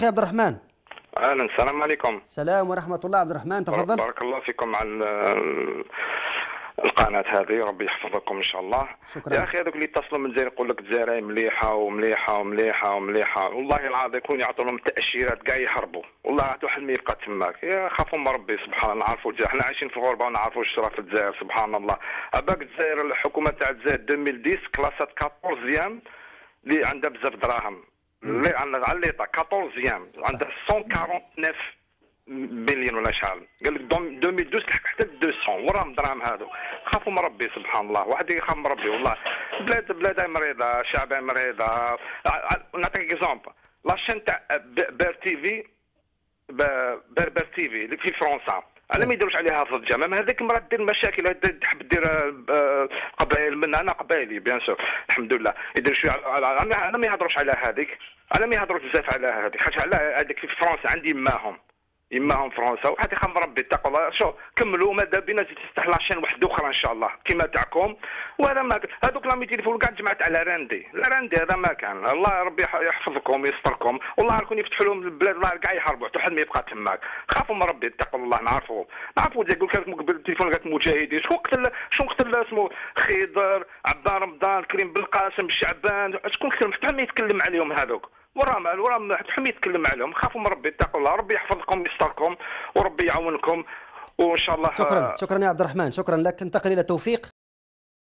اخي عبد الرحمن. اهلا، السلام عليكم. سلام ورحمة الله، عبد الرحمن تفضل. بارك الله فيكم على القناة هذه، ربي يحفظكم ان شاء الله. شكرا. يا اخي، هذوك اللي يتصلوا من الجزائر يقول لك الجزائر مليحة ومليحه ومليحه ومليحه، والله العظيم يكون يعطوا لهم تاشيرات كاع يهربوا، والله حتى واحد ما يبقى تماك. يا خافوا من ربي سبحان الله، نعرفوا الجزائر، احنا عايشين في الغربة ونعرفوا واش صرا في الجزائر، سبحان الله. اباك الجزائر، الحكومة تاع الجزائر 2010 classée 14 اللي عندها بزاف دراهم، اللي عندنا على l'état 14، عندها 149 مليون ولا شحال، قال لك 2012 لحق حتى 200. وراهم دراهم هادو؟ خافوا من ربي سبحان الله، واحد يخاف من ربي. والله بلاد بلاد مريضه، شعب مريضه. نعطيك exemple، la chaîne تاع Beur TV، Berbère TV اللي في فرنسا، على ما يديروش عليها ضجه؟ même هذيك المراة دير مشاكل، تحب دير قبائل من انا قبائلي bien sûr، الحمد لله، يدير شوية على ما يهضروش على هذيك، على ما يهضروش بزاف على هذيك؟ خاطر على هذيك في فرنسا عندي يماهم يماهم فرنسا. وحتى يخاف ربي، اتقوا الله. شو كملوا، ماذا بينا تزيد تفتح la chaîne واحدة اخرى ان شاء الله كيما تاعكم. وهذا ما هذوك لا تليفون كاع جمعت على راندي لا راندي، هذا ما كان. الله ربي يحفظكم يستركم. والله كون يفتحوا لهم البلاد الله كاع يهربوا، حتى حد ما يبقى تماك. خافوا من ربي، اتقوا الله. نعرفوا نعرفوا، يقول لك قبل التليفون قالت مجاهدين، شكون قتل؟ شكون قتل اسمه خضر، عبان رمضان، كريم بالقاسم، شعبان، شكون قتل؟ حتى ما يتكلم عليهم هذوك، وراهم وراهم حتى يتكلم عليهم. خافوا من ربي، اتقوا الله، ربي يحفظكم يستركم وربي يعاونكم وان شاء الله. شكرا شكرا يا عبد الرحمن، شكرا لك. انتقل الى توفيق.